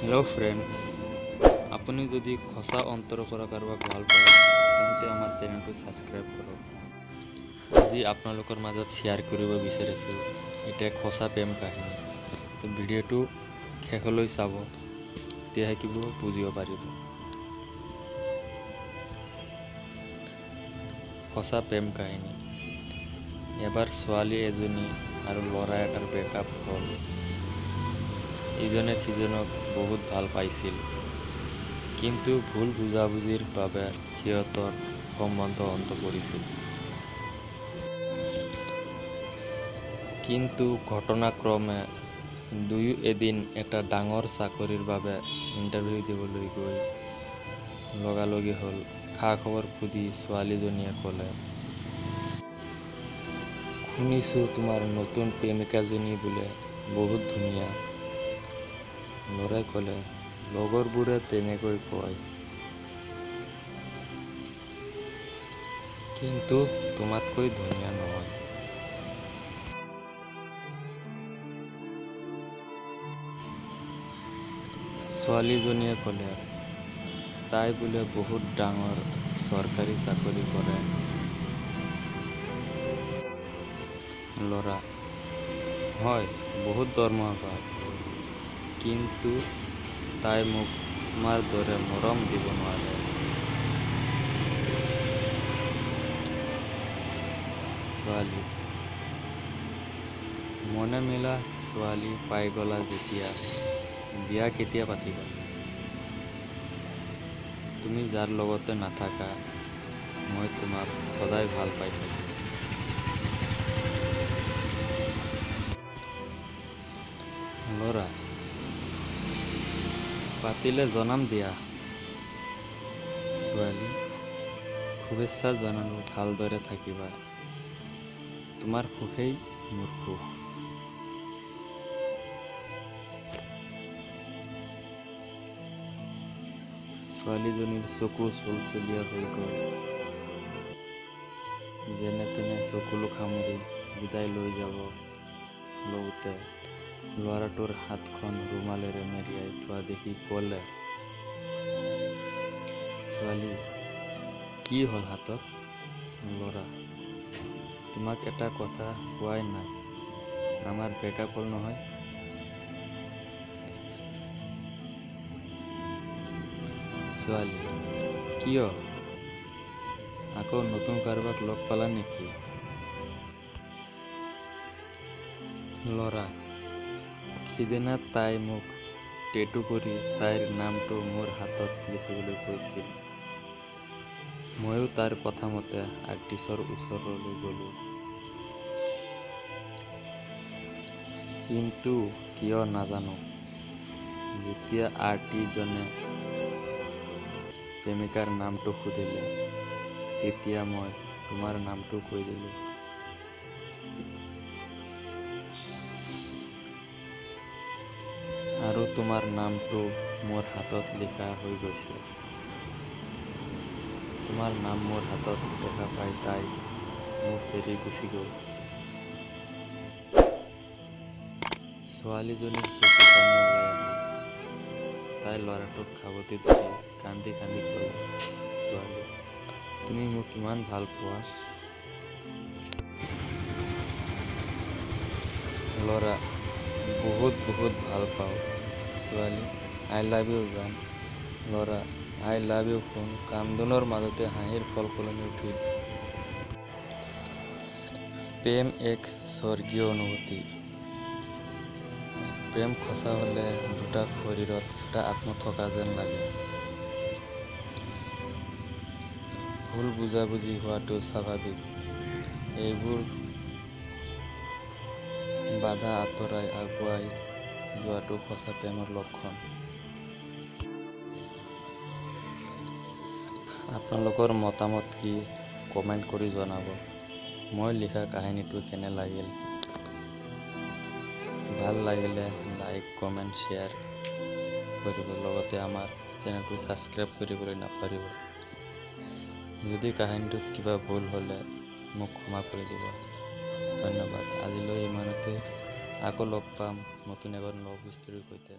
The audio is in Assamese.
হেল্ল' ফ্ৰেণ্ড, আপুনি যদি সঁচা অন্তৰৰ পৰা কাৰোবাক ভাল পায়, তেন্তে আমাৰ চেনেলটো ছাবস্ক্ৰাইব কৰক। আজি আপোনালোকৰ মাজত শ্বেয়াৰ কৰিব বিচাৰিছোঁ এটা সঁচা প্ৰেম কাহিনী। তো ভিডিঅ'টো শেষলৈ চাব, তেতিয়াহে কিবা বুজিব পাৰিব। সঁচা প্ৰেম কাহিনী। এবাৰ ছোৱালী এজনী আৰু ল'ৰা এটাৰ ব্ৰেকআপ হ'ল। ইজনে সিজনক বহুত ভাল পাইছিল, কিন্তু ভুল বুজাবুজিৰ বাবে সিহঁতৰ সম্বন্ধ অন্ত পৰিছিল। কিন্তু ঘটনাক্ৰমে দুয়ো এদিন এটা ডাঙৰ চাকৰিৰ বাবে ইণ্টাৰভিউ দিবলৈ গৈ লগালগি হ'ল। খা-খবৰ সুধি ছোৱালীজনীয়ে ক'লে, শুনিছোঁ তোমাৰ নতুন প্ৰেমিকাজনী বোলে বহুত ধুনীয়া। ল'ৰাই ক'লে, লগৰবোৰে তেনেকৈ কয়, কিন্তু তোমাতকৈ ধুনীয়া নহয়। ছোৱালীজনীয়ে ক'লে, তাই বোলে বহুত ডাঙৰ চৰকাৰী চাকৰি কৰে। ল'ৰা, হয়, বহুত দৰমহা পায়, কিন্তু তাই মোক তোমাৰ দৰে মৰম দিব নোৱাৰে। ছোৱালী, মনে মিলা ছোৱালী পাই গ'লা যেতিয়া বিয়া কেতিয়া পাতিবা? তুমি যাৰ লগতে নাথাকা, মই তোমাক সদায় ভাল পাই থাকিম। ল'ৰা, পাতিলে জনাম দিয়া। ছোৱালী, শুভেচ্ছা জনালোঁ, ভালদৰে থাকিবা। তোমাৰ সুখেই মোৰ সুখ। ছোৱালীজনীৰ চকু চলচলীয়া হৈ গ'ল। যেনে তেনে চকুলো সামৰি বিদায় লৈ যাব লওঁতে ল'ৰাটোৰ হাতখন ৰুমালেৰে মেৰিয়াই থোৱা দেখি ক'লে, ছোৱালী, কি হ'ল হাতত? ল'ৰা, তোমাক এটা কথা কোৱাই নাই, আমাৰ ব্ৰেকআপ হ'ল নহয়। ছোৱালী, কিয়? আকৌ নতুন কাৰোবাক লগ পালা নেকি? ল'ৰা, সিদিনা তাই মোক টেটু কৰি তাইৰ নামটো মোৰ হাতত লিখিবলৈ কৈছিল। ময়ো তাৰ কথামতে আৰ্টিষ্টৰ ওচৰলৈ গ'লোঁ। কিন্তু কিয় নাজানো, যেতিয়া আৰ্টিষ্টজনে প্ৰেমিকাৰ নামটো সুধিলে, তেতিয়া মই তোমাৰ নামটো কৈ দিলোঁ। আৰু তোমাৰ নামটো মোৰ হাতত লিখা হৈ গৈছে। তোমাৰ নাম মোৰ হাতত দেখা পাই তাই মোক এৰি গুচি গ'ল। ছোৱালীজনীৰ চকু পানী ওলাই আহিল। তাই ল'ৰাটোক সাৱটি ধৰি কান্দি কান্দি ক'লে, ছোৱালী, তুমি মোক ইমান ভাল পোৱা? ল'ৰা, বহুত বহুত ভাল পাওঁ। ছোৱালী, I love you জান। ল'ৰা, I love you সোণ। কান্দোনৰ মাজতে হাঁহিৰ খলখলনি উঠিল। প্ৰেম এক স্বৰ্গীয় অনুভূতি। প্ৰেম সঁচা হ'লে দুটা শৰীৰত এটা আত্মা থকা যেন লাগে। ভুল বুজাবুজি হোৱাটো স্বাভাৱিক। এইবোৰ বাধা আঁতৰাই আগুৱাই যোৱাটো সঁচা প্ৰেমৰ লক্ষণ। আপোনালোকৰ মতামত কি কমেণ্ট কৰি জনাব। মই লিখা কাহিনীটো কেনে লাগিল? ভাল লাগিলে লাইক, কমেণ্ট, শ্বেয়াৰ কৰিব, লগতে আমাৰ চেনেলটো ছাবস্ক্ৰাইব কৰিবলৈ নাপাহৰিব। যদি কাহিনীটোত কিবা ভুল হ'লে মোক ক্ষমা কৰি দিব। ধন্যবাদ। আজিলৈ ইমানতে, আকৌ লগ পাম নতুন এখন লভ ষ্টৰীৰ সৈতে।